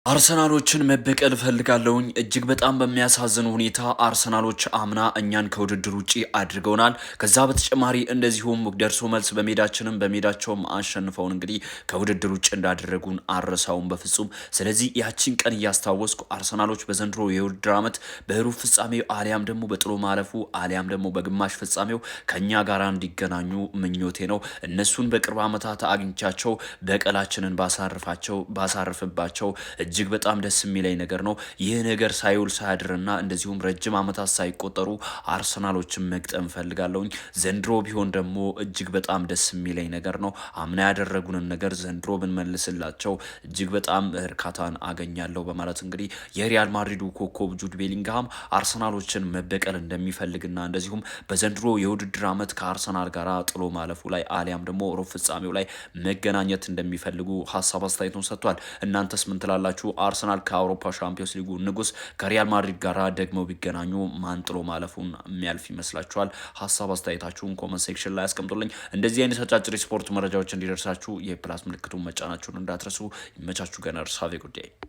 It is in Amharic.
አርሰናሎችን መበቀል እፈልጋለሁኝ። እጅግ በጣም በሚያሳዝን ሁኔታ አርሰናሎች አምና እኛን ከውድድር ውጪ አድርገውናል። ከዛ በተጨማሪ እንደዚሁም ደርሶ መልስ በሜዳችንም በሜዳቸውም አሸንፈውን እንግዲህ ከውድድር ውጭ እንዳደረጉን አረሳውም በፍጹም። ስለዚህ ያቺን ቀን እያስታወስኩ አርሰናሎች በዘንድሮ የውድድር ዓመት በሩብ ፍጻሜው አሊያም ደግሞ በጥሎ ማለፉ አሊያም ደግሞ በግማሽ ፍጻሜው ከእኛ ጋር እንዲገናኙ ምኞቴ ነው። እነሱን በቅርብ ዓመታት አግኝቻቸው በቀላችንን ባሳርፋቸው ባሳርፍባቸው እጅግ በጣም ደስ የሚለኝ ነገር ነው። ይህ ነገር ሳይውል ሳያድርና እንደዚሁም ረጅም ዓመታት ሳይቆጠሩ አርሰናሎችን መግጠም ፈልጋለሁኝ። ዘንድሮ ቢሆን ደግሞ እጅግ በጣም ደስ የሚለኝ ነገር ነው። አምና ያደረጉንን ነገር ዘንድሮ ብንመልስላቸው እጅግ በጣም እርካታን አገኛለሁ በማለት እንግዲህ የሪያል ማድሪዱ ኮከብ ጁድ ቤሊንግሃም አርሰናሎችን መበቀል እንደሚፈልግና እንደዚሁም በዘንድሮ የውድድር ዓመት ከአርሰናል ጋር ጥሎ ማለፉ ላይ አሊያም ደግሞ ሩብ ፍጻሜው ላይ መገናኘት እንደሚፈልጉ ሀሳብ አስተያየቱን ሰጥቷል። እናንተስ ምን ትላላችሁ? አርሰናል ከአውሮፓ ሻምፒዮንስ ሊጉ ንጉስ ከሪያል ማድሪድ ጋር ደግመው ቢገናኙ ማን ጥሎ ማለፉን የሚያልፍ ይመስላችኋል? ሀሳብ አስተያየታችሁን comment section ላይ አስቀምጡልኝ። እንደዚህ አይነት አጫጭር የስፖርት መረጃዎች እንዲደርሳችሁ የ plus ምልክቱን መጫናችሁን እንዳትረሱ። ይመቻችሁ። Gunners, have a good day.